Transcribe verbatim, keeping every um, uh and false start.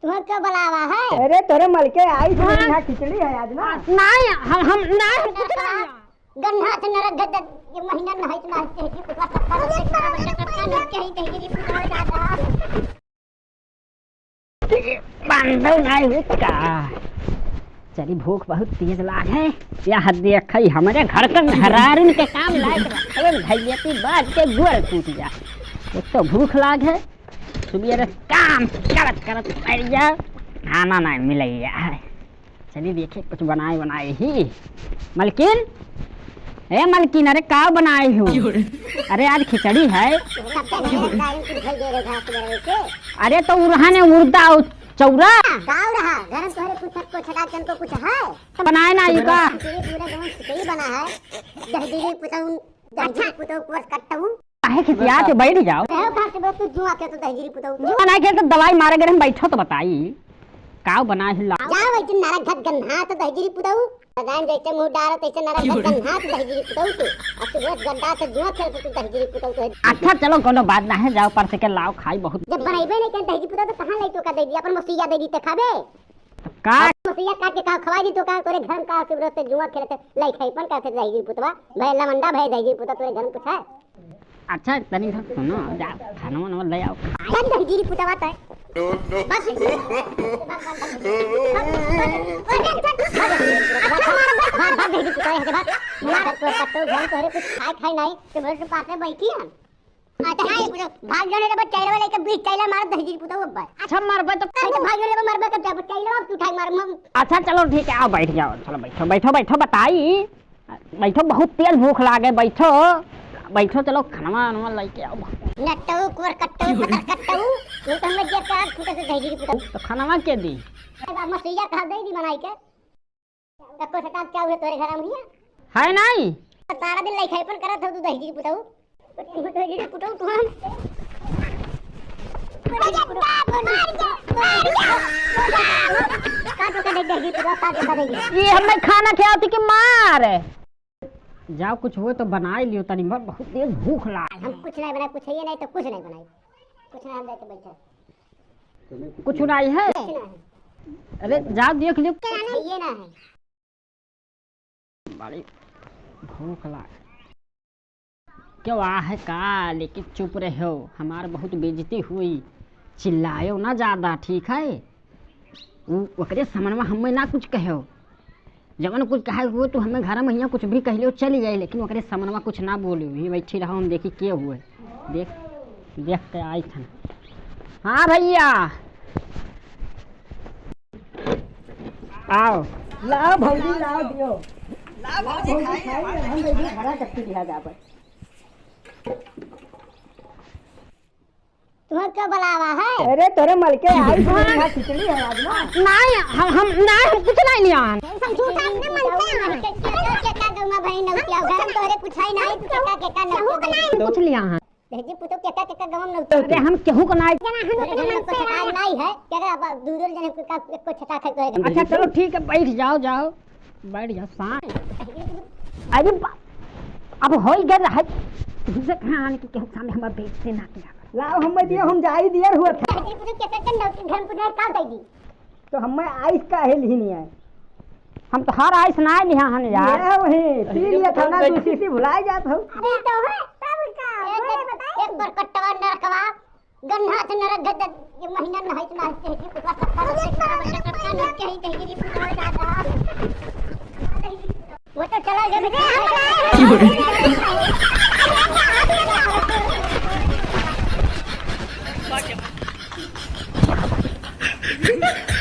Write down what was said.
तुहैं का बुलावा है? अरे, तोरे मलके आई थी, हाँ। यहाँ खिचड़ी है आज ना। नहीं, हम, हम, नहीं, हम कुछ नहीं। गन्हा से नरक गद्दा, ये महीना नहाई तो नहाई, तेरी पुतवा टक्का, टक्का, टक्का, नहाई, तेरी पुतवा जाता। बांधो नहीं हुई का? चली, भूख बहुत तेज लाग है। यह देखई, हमरे घर के मेहरारून के काम लायक रहे, भैया की बात के गोड़ टूट जा। एक तो भूख लाग है, सुबेरे काम करत करत मर जा, खाना नहीं मिलैया है। चली देखे कुछ बनाए बनाए ही। मलकिन, ए मलकिन, अरे का बनाए हो? अरे आज खिचड़ी है। अरे तो उरहा ने उर्दा और चौरा। का उरहा? घर में तोहरे कुछ को छटा चन को कुछ है? तो बनाए ना ई का? खिचड़ी पूरा जवन खिचड़ी बना है। दहदीरी पुतऊ, दहदीरी पुतऊ कुवर कट्टऊ। काहे खिसियात हो, बैठ जाओ। कहो घर से बहुत तू जुआ खेल तो दहदीरी पुतऊ। जुआ ना खेल तो दवाई मारे गए हम, बैठो तो बताई। काव बना है ला। जा वही दिन नरक घाट गन्हा तो दहदीरी पुतऊ। सदान जैसे मुंह डारो तैसे नरक घाट गन्हा तो दहदीरी पुतऊ तू। अब तू बहुत गड्ढा से जुआ खेल तो तू दहदीरी पुतऊ तो है। अच्छा चलो कोनो बात ना है, जाओ परस के लाओ खाई बहुत। जब बनैबे नहीं करें दहदीरी पुतऊ तो कहाँ लाई तो का दे दी, अपन मसीहा दे दी ते खाबे। का? मसीहा काट के का खवाई दी तो का, तोरे घर में का सुबह से जुआ खेलते लाई खाई पन करते दहदीरी पुतवा। भय लमंडा भय दहदीरी पुतवा तोरे घर में कुछ है? अच्छा, तनी सा सुनो, जा, खाना वाना ले आओ। बंद है, दीदी पुतवा तो है। बस। अच्छा, मार, बस, बस, दीदी पुतवा है, बस। मार, तो, तो, तो, घर तोहरे कुछ खाए, खाए नहीं, तो मेरे से पास में बैठी है। अच्छा, नहीं, भाग जाने रे, बस, चैला वाले के बीच चैला मार, दीदी पुतवा बस। अच्छा, मार, बस, तो नहीं, तो भाग जाने रे, मार, बस, जब चैला, अब तू उठाई, मार, मार। अच्छा, चलो, ठीक है, आओ, बैठ जाओ, चलो, बैठो, बैठो, बैठो, बताई। बैठो, बहुत तेज भूख लागे, बैठो, बैठो, चलो खनवा वनवा लइके आओ। नट्टू, कुवर कट्टू, पतर कट्टू, ये तो हमें जे का फुटे से दही गिरी पुतऊ। तो खनवा के दी? अब मसुइया कहा दे दी बनाई के। तको सटाक क्या हुए तोरे घर में हिया? है नहीं? सारा दिन लइके अपन करत हो तू दही गिरी पुतऊ। ये हमें खाना खियाती कि मार। जाओ, कुछ हुए तो बनाई लियो तनी, मत बहुत तेज भूख लाग। हम कुछ नहीं बनाए, कुछ है नहीं तो कुछ नहीं बनाए, कुछ नहीं, हम जाके बैठे। कुछ नहीं है? कुछ नहीं है। अरे, जाओ देख लियो। कुछ है ये ना है। बड़ी भूख लाग। क्यों आ है का? लेकिन चुप रहो, हमार बहुत बेइज्जती हुई। चिल्लायो ना ज्यादा, ठीक है? उ, ओकरे समनवा हमें ना कुछ कहो। जवन कुछ कहे हुए, तू हमें घर में हियाँ कुछ भी कह लियो, चली जाए, लेकिन ओकरे समनवा कुछ ना बोलियो। ही बैठी रहो, हम देखी के हुए। देख, देख के आई थन। हाँ भैया। आओ। लाओ भौजी, लाओ दियो। लाओ भौजी, खाई, हम दे दी, भरा कट्टी दिया जावे। तुहैं का बुलावा है? अरे, तोरे मलके आई, हाँ। यहाँ खिचड़ी है आज ना। नहीं, हम, हम, नहीं, हम कुछ नहीं लिया है। समझौता अपने मन से है। केका, केका गौवा भाई नौतिया, घर में तोरे कुछ है नहीं, तू केका, केका नौतिया भाई। कुछ लिया है। दहेजी पुतौ केका, केका गौवा नौतिया। अरे, हम केहू को नहीं। जना हम तोरे अपने घर में मन से कुछ है। नहीं है, केका अब दू दू जने का, को छटा खाई तोरे घर में। अच्छा, चलो ठीक है, बैठ जाओ, जाओ। बैठ जाओ, शांत। अरे बा-, अब होई गए है, तुमसे कहाँ आने की केहू सामने हमार बेइज्जती ना किया। लाओ, हमें दियो, हम जाई दियर हुआ था। अरे, तुझे कैसे चंदा उसके घर में पूजा काल दे दी? तो हमें आइस काहे लिही नहीं आए? हम तो हर आइस ना लिहा हन यार। ये वही, पी लिया था ना, दूसरी सी भुलाई जात हो। अरे तो है, तब का? एक, बोले बताइए। एक बार कट्टवा नरकवा, गन्हा से नरक गद्दा, ये महीना नहाई तो नहाई, तेरी कुत्ता सत्ता, सत्ता, सत्ता, सत्ता, नहीं कहीं, कहीं, कहीं, कुत्ता जाता। वो तो चला गया, बेटा।